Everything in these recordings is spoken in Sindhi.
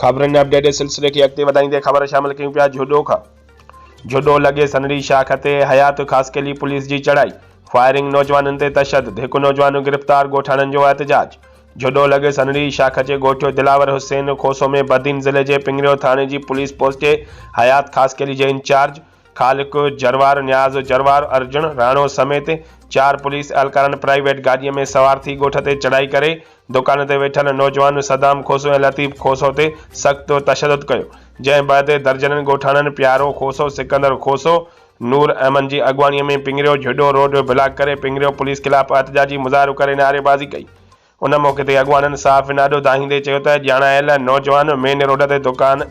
خبرن اپڊيٽ جي سلسلي کي اڳتي وڌائيندي خبر شامل ڪيون پيا جهڏو کان جهڏو لڳي سنهڙي شاخ تي حيات خاصخيلي پوليس جي چڙهائي، فائرنگ، نوجوانن تي تشدد، هڪ نوجوان گرفتار، ڳوٺاڻن جو احتجاج. جهڏو لڳي سنهڙي شاخ جي ڳوٺ دلاور حسين کوسو ۾ بدين ضلعي جي پنگريو ٿاڻي جي پوليس پوسٽ تي حيات خاصخيلي جي انچارج خالق جروار، نياز جروار، ارجڻ راڻو سميت چار پوليس اهلڪارن پرائيويٽ گاڏيء ۾ سوار ٿي ڳوٺ تي چڙهائي ڪري دڪان تي ويٺل نوجوان صدام کوسو ۽ لطيف کوسو تي سخت تشدد ڪيو، جنهن بعد درجنن ڳوٺاڻن پيارو کوسو، سڪندر کوسو، نور احمد جي اڳواڻيء ۾ پنگريو جهڏو روڊ بلاڪ ڪري پنگريو پوليس خلاف احتجاجي مظاهرو ڪري نعريبازي ڪئي. ان موقعي تي اڳواڻن صحافين آڏو دانهيندي چيو ته ڄاڻايل نوجوان مين روڊ تي دڪان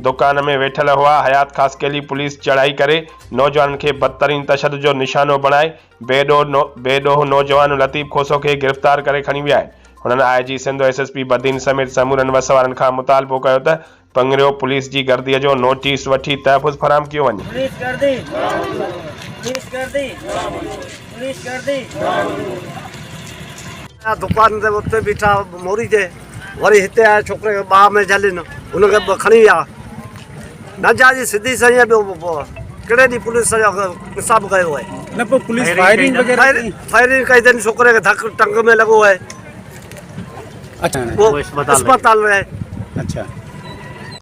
دڪان ۾ ويٺل هئا، حيات خاصخيلي پوليس چڙهائي ڪري نوجوانن کي بدترين تشدد جو نشانو بڻائي بي ڏوهه نوجوان لطيف کوسو کي گرفتار ڪري کڻي ويا آهن. هنن I G Sindh, S S P Badin سميت سمورن وس وارن کان مطالبو ڪيو ته پنگريو پوليس جي گردي جو نوٽيس وٺي تحفظ فراهم ڪيو وڃي. پوليس گردي پوليس گردي پوليس گردي. دڪان تي اتي بيٺا موري تي وري هتي آيا ڇوڪري کي ٻانهن ۾ جهلين ان کي به کڻي ويا نه جا جي سڌي سائين ٻيو ڪهڙي ڏينهن پوليس جو حساب ڪيو آهي نه پوء پوليس فائرنگ وغيره ڪئي فائرنگ ڪئي اٿن ڇوڪري کي ڌڪ ٽنگ ۾ لڳو آهي اڇا اسپتال ۾ اڇا.